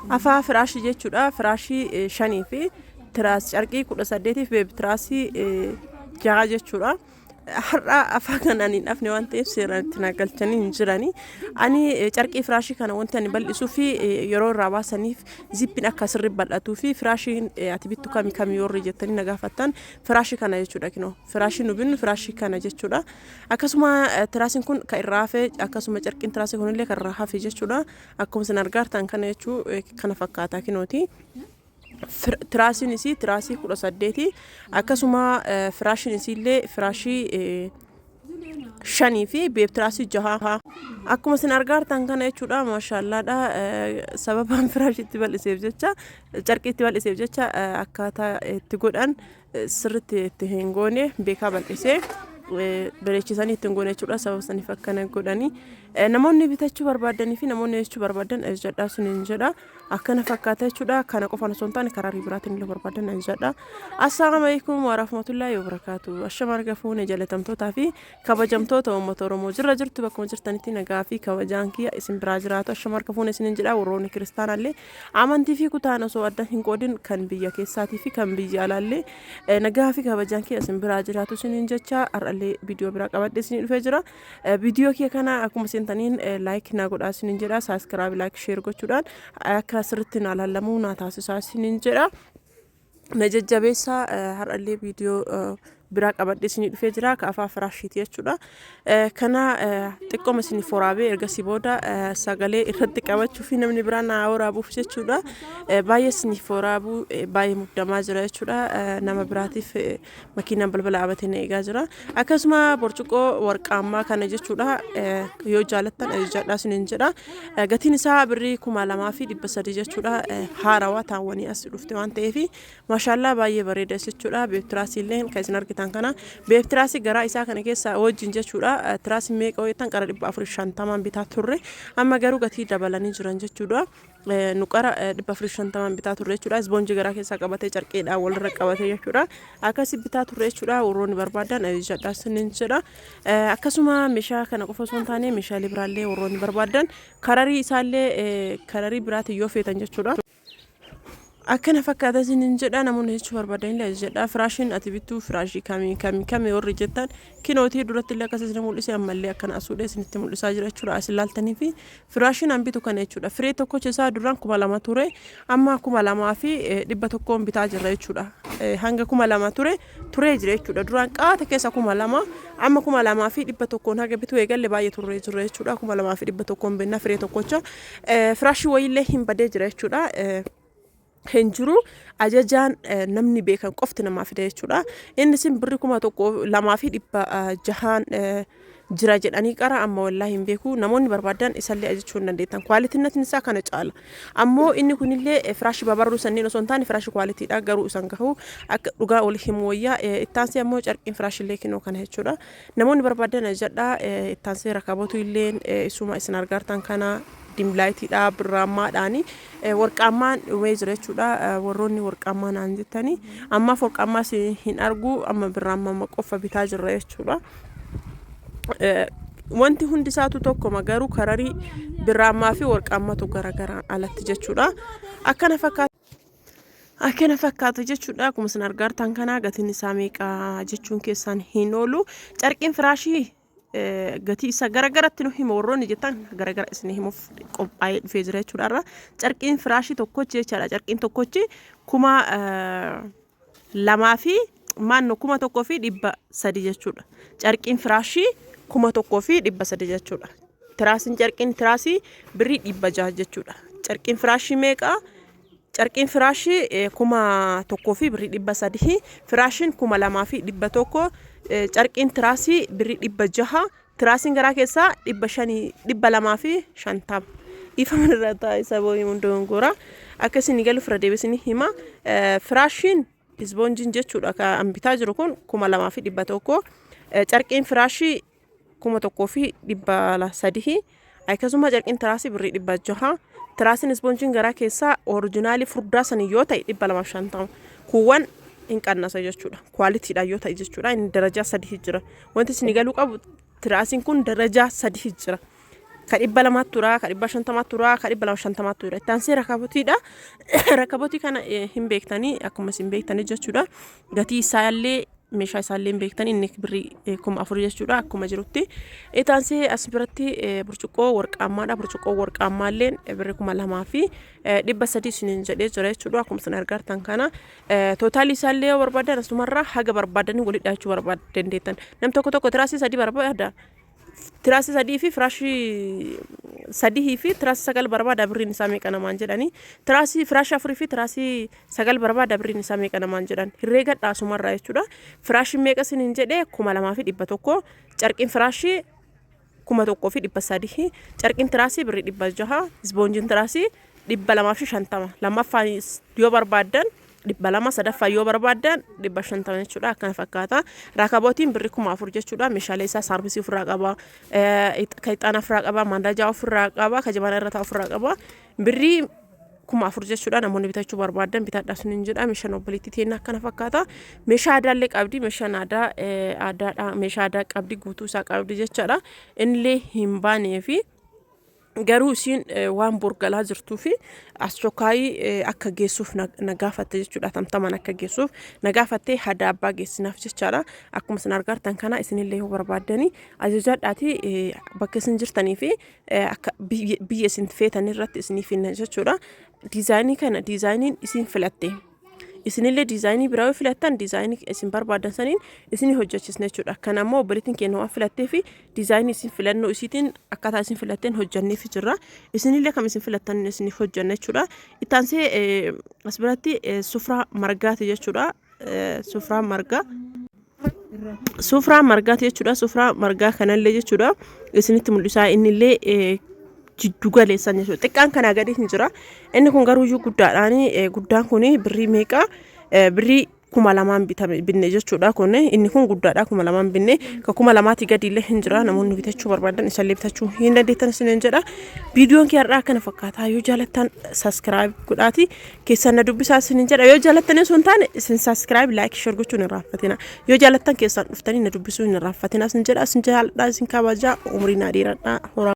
Afaa firaashii jechuudha. Firaashii 5 fi tiraas carqii 18 fi baby tiraasii 6 jechuudha. Har'a afaa kanaan hin dhafne waan ta'eef seeraan itti na galchanii hin jirani. Ani carqii firaashii kana wanti ani bal'isuu fi yeroo irraa baasaniif zippiin akka sirri bal'atuu fi firaashiin ati bittu kami kami warri jettanii na gaafattan firaashii kana jechuudha kinoo. Firaashii nu binnu firaashii kana jechuudha. Akkasuma tiraasiin kun kan irraa hafe akkasuma carqiin tiraasii kunillee kan irraa hafe jechuudha. Akkuma isin argaartan kana jechuu kana fakkaata kinooti. Tiraasiin isii tiraasii 18, akkasuma firaashiin isiillee firaashii 5 fi baby tiraasii 6. Akkuma isin argaartan kana jechuudha, maashaallaadha. Sababaan firaashiitti bal'iseef jecha, carqiitti bal'iseef jecha, akkaataa itti godhan sirritti itti hin goone, beekaa bal'isee bareechisanii itti hin goone jechuudha. Sababa saniif akkana godhanii namoonni bitachuu barbaadanii fi namoonni jechuu barbaadan ajajadhaa suniin jedha. Akkana fakkaata jechuudha. Kana qofaan osoo hin taane karaa biraatiin illee barbaadan ajajadha. Assalaamu alaikum warahmatullaahi wabarakaatu. Ashama arga fuune jaalatamtootaa fi kabajamtoota uummata Oromoo jirra jirtu, bakkuma jirtanitti nagaa fi kabajaan kiyya isin biraa jiraatu. Ashama harka fuune isinin jedha. Warroonni kiristaanaallee amantii fi kutaan osoo adda hin qoodin, kan biyya keessaatii fi kan biyya alaallee, nagaa fi kabajaan kiyya isin biraa jiraatu isinin jecha, har'allee viidiyoo biraa qabadhe isinii dhufee jira. Viidiyoo kiyya kana akkuma seentaniin like naa godhaa isinin jedha. Subscribe, like, share gochuudhaan akka sirriitti naa laallamuu naa taasisaa isinin jedha. Na jajjabeessaa. Har'allee viidiyoo biraa qabadhe isinii dhufee jira, ka afaa firaashiiti jechuudha. Kana xiqqooma isiniif waraabee ergasii booda sagalee irratti qabachuu fi namni biraa naa waraabuuf jechuudha. Baay'ee isiniif waraabuu baay'ee muddamaa jira jechuudha. Nama biraatiif makiinaan balbala dhaabatee na eegaa jira. Akkasuma burcuqqoo warqaammaa kana jechuudha. Yoo jaalattan ajajadhaa isiniin jedha. Gatiin isaa birrii 2300 jechuudha. Haarawaa taawwanii as dhufte waan ta'eef, maashaallaa, baay'ee bareeda jechuudha. Baby tiraasii illee kan isin argitan kana baby tiraasii garaa isaa kana keessa wajjin jechuudha. Tiraasii meeqa hojjetan? Qara 450n bitaa turre, amma garuu gatii dabalanii jiran jechuudha. Nu qara 450n bitaa turre jechuudha. Isboonjii garaa keessaa qabatee, carqeedhaan walirra qabatee jechuudha. Akkasi bitaa turre jechuudha. Warroonni barbaadan ajajadhaa isiniin jedha. Akkasuma meeshaa kana qofa osoo hin taane meeshaalee biraallee warroonni barbaadan, kararii isaallee kararii biraatiin yoo feetan jechuudha. Akkana fakkaata isiniin jedha. Namoonni jechuu barbaadan illee ajajadha. Firaashiin ati bittuu firaashii kamii kamii kamii warri jettan, kinootii duratti illee akkas isin mul'ise, ammallee akkana asuudhee isinitti mul'isaa jira jechuudha. As ilaaltanii fi firaashiin an bitu kana jechuudha. Firee tokkocha isaa duraan 2000 ture, amma 2100n bitaa jirra jechuudha. Hanga 2000 ture turee jira jechuudha. Duraan qaata keessa 2000, amma 2100n haga bituu eegalle baay'ee turree jirra jechuudha. 2100n binna firee tokkocha. Firaashii wayiillee hin badee jira jechuudha. Hin jiru, ajajaan namni beekan qofti namaa fida jechuudha. Inni isin birri 1600n jira jedhanii qara, amma wallaahi hin beeku. Namoonni barbaadan isallee ajajachuu hin dandeettan. Qualityn isaa kana caala. Ammoo inni kunillee firaashii babarruu sanniin osoo hin taane firaashii qualitydha, garuu isan gahu akka dhugaa ol himu wayyaa. Ittaansee ammoo carqiin firaashiillee kinoo kana jechuudha. Namoonni barbaadan ajajadhaa. Ittaansee rakabootu illee isuma isin argaartan kana dim lightiidha, birraammaadhaani warqaammaan dhumee jira jechuudha. Warroonni warqaammaa naan jettanii, ammaaf warqaammaa hin argu, amma birraammaa qofa bitaa jirra jechuudha. Wanti hundi isaatu tokkoma, garuu kararii birraammaa fi warqaammatu garagaraan alatti jechuudha. Akkana fakkaata. Akkana fakkaata jechuudha. Akkuma isin argaartan kana gatiin isaa meeqa jechuun keessaan hin oolu. Carqiin firaashii gatii isaa garagaratti nu hima warroonni jettan, garagara isin himuuf qophaa'ee dhufee jira jechuudha irra. Carqiin firaashii tokkochi jechaadha. Carqiin tokkochi 2000 fi maanno 1300 jechuudha. Carqiin firaashii 1300 jechuudha. Tiraasiin, carqiin tiraasii birrii 600 jechuudha. Carqiin firaashii meeqa? Carqiin firaashii 1000 fi birrii 300, firaashiin 2100, carqiin tiraasii birrii 600, tiraasiin garaa keessaa 500, 250. Ifa irra taa'e sababa hunda gongora. Akka isin galu fira deebisni hima. Firaashiin isboonjiin jechuudha kan bitaa jiru kun 2100. Carqiin firaashii 1300. Akkasuma carqiin tiraasii birrii 600. Tiraasiin isboonjiin garaa keessaa originalii furdaa sanii yoo ta'e 250. Kuuwwan hin qannasa jechuudha. Qualitydhaan yoo ta'e jechuudha. Inni darajaa sadii jira. Wanti isin galuu qabu, tiraasiin kun darajaa sadii jira. Ka 200 tura, ka 500 tura, ka 250 tura. Itti aansee rakabotiidha. Rakabotii kana hin beektanii, akkuma isin beektanii jechuudha. Gatii isaallee, meeshaa isaallee hin beektanii, inni birrii 4000 jechuudha akkuma jirutti. Itti aansee as biratti burcuqqoo warqaammaadha. Burcuqqoo warqaammaallee birrii 2300 isiniin jedhee jira jechuudha. Akkuma isin argartan kana tootaalii isaallee yoo barbaadan asumarraa haga barbaadanii walitti dhahachuu barbaad dandeettan. Nam tokko tokko tiraasii sadii barbaada. Tiraasii sadii fi firaashii sadii fi tiraasii sagal barbaada, birriin isaa meeqa namaan jedhanii. Tiraasii firaashii afurii fi tiraasii sagal barbaada, birriin isaa meeqa namaan jedhan. Herreegadha asumarraa jechuudha. Firaashiin meeqa isiniin jedhee? 2100. Carqiin firaashii 1300. Carqiin tiraasii birrii 600. Isboonjiin tiraasii 250. Lammaffaan yoo barbaaddan 200, sadaffaa yoo barbaaddan 500 jechuudha. Akkana fakkaata. Raakabootiin birrii 4000 jechuudha. Meeshaalee isaa saarbisii ofirraa qaba, ka ixaana ofirraa qaba, maandajaa ofirraa qaba, ka jabanaa irra taa'u ofirraa qaba. Birrii 4000 jechuudha. Namoonni bitachuu barbaadan bitadhaa suniin jedha. Meeshaan obboleettii teennaa akkana fakkaata. Meeshaa aadaallee qabdi. Meeshaan aadaa aadaadha. Meeshaa aadaa qabdi, guutuu isaa qabdi jechaadha. Innillee hin baanee fi garuu isiin waan borgalaa jirtuu fi as chokkaayii akka geessuuf na gaafatte jechuudha. Tamtaman akka geessuuf na gaafatte, hada abbaa geessinaaf jechaadha. Akkuma isin argartan kana isinillee yoo barbaaddanii ajajadhaati, bakka isin jirtanii fi akka biyya isin feetan irratti isiniif finna jechuudha. Diizaayinii kana diizaayiniin isin filatte. Isinillee diizaayinii biraa yoo filattan diizaayinii isin barbaadan saniin isinii hojjechisna jechuudha. Kana ammoo obboleettiin keenya waan filattee fi diizaayinii isin filannoo isiitiin akkaataa isin filatteen hojjanneef jirra. Isinillee kam isin filattan isiniif hojjanna jechuudha. Itti aansee as biratti sufraa margaati jechuudha. Sufraa margaa. Sufraa margaati jechuudha. Sufraa margaa kanallee jechuudha. Isinitti mul'isaa, innillee jiddu galeessan jechuudha. Xiqqaan kanaa gadi hin jira. Inni kun garuu iyyuu guddaadhaani. Guddaan kun birrii meeqa? Birrii 2000 bitame, binne jechuudha. Kun inni kun guddaadha, 2000 binne. Ka 2000tii gadi illee hin jira. Namoonni bitachuu barbaadan isallee bitachuu hin dandeettan isiniin jedha. Viidiyoon kee har'aa kana fakkaata. Yoo jaalattan subscribe godhaati. Keessan na dubbisaa isiniin jedha. Yoo jaalattan osoo hin taane isin subscribe, like, share gochuun hin irraanfatina. Yoo jaalattan keessan dhuftanii na dubbisuu hin irraanfatina isin jedha. Isin jaaladha, isin kabajaa, umrii naa dheeradhaa, horaa.